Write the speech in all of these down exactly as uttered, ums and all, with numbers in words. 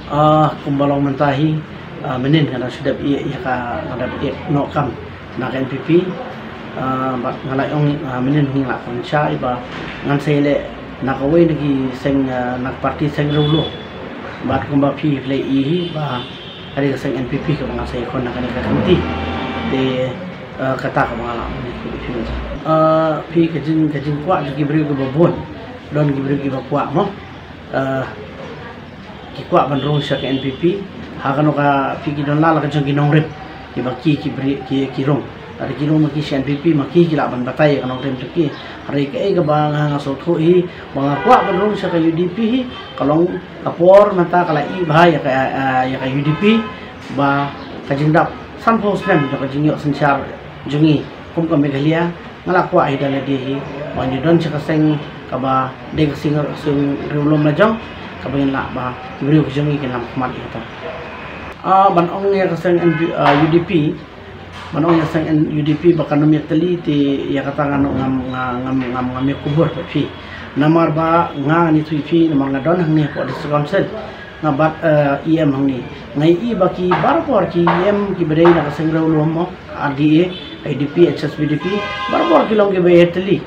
Ah, kumba long mynta hi, ah, mynnin nga dang shu dep ïeh ïa ka, nga dep ïeh noh kam na ka N P P. Ah, bad nga la ong, ah, mynnin hi nga la kren shai ba ngan sa ïaleh na kawei na ki seng, ah, na ka party seng riewlum. Bad kumba phi la ïohi hi ba ka dei ka seng N P P kaba ngan sa ïakhun na kane ka kynti. Te, ah, kata kaba nga la ong ïa phi mynta. Ah, phi, ka jing, ka jingkwah jong ki briew kiba bun, don ki briew kiba kwah mo. Ah, ki kwah ban rung sha ka N P P, ha kano ka phi, ki don la la ka jong ki nongrim kiba ki, ki bri, ki, ki rung. Lada ki rung ma ki sha N P P ma ki, ki lah ban batai ïa ka nongrim jong ki. Hynrei kaei kaba nga, nga sngewthuh hi ba nga kwah ban rung sha ka U D P hi, ka long ka por mynta ka la ïeh bha ïa ka, ah, ïa ka U D P ba ka jingdap sanphew snem jong ka jingïoh synshar jong ngi kum ka Meghalaya. Nga la kwah hi da lade hi ba ngin don sha ka seng kaba dei ka seng, seng riewlum la jong, kaba ngin lah ba ki briew ki jong ngi kin lam khmat ïa kata. Ah, ban ong ïa ka seng N P, ah, U D P, ban ong ïa ka seng N-, U D P ba kan ym ïatylli, te ïa kata ngam, ngam, ngam, ngam, ngam ïa kubur bad phi. Namar ba nga, ngan ïathuh ïa phi, namar nga don hangne hapoh District Council, nga bad, eh, E M hangne. Nga ïohi ba ki barabor ki E M kiba dei na ka seng riewlum mo, R D A, I D P, H S P D P, barabor ki long kiba ïatylli.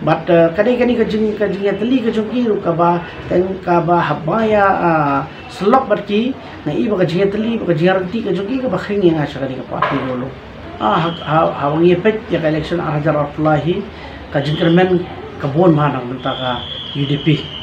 Bad, eh, ka dei kane ka jing, ka jingïatylli ka jong ki ruh kaba, teng kaba haba ïa, ah, syllok bad ki, nga ïohi ba ka jingïatylli, ba ka jingïaryntih ka jong ki kaba khring ïa nga sha kane ka party riewlum. Ah, ha, ha, haba ngi peit ïa ka election ar hajar arphew lai hi, ka jingkyrmen ka bun bha na ka bynta ka U D P.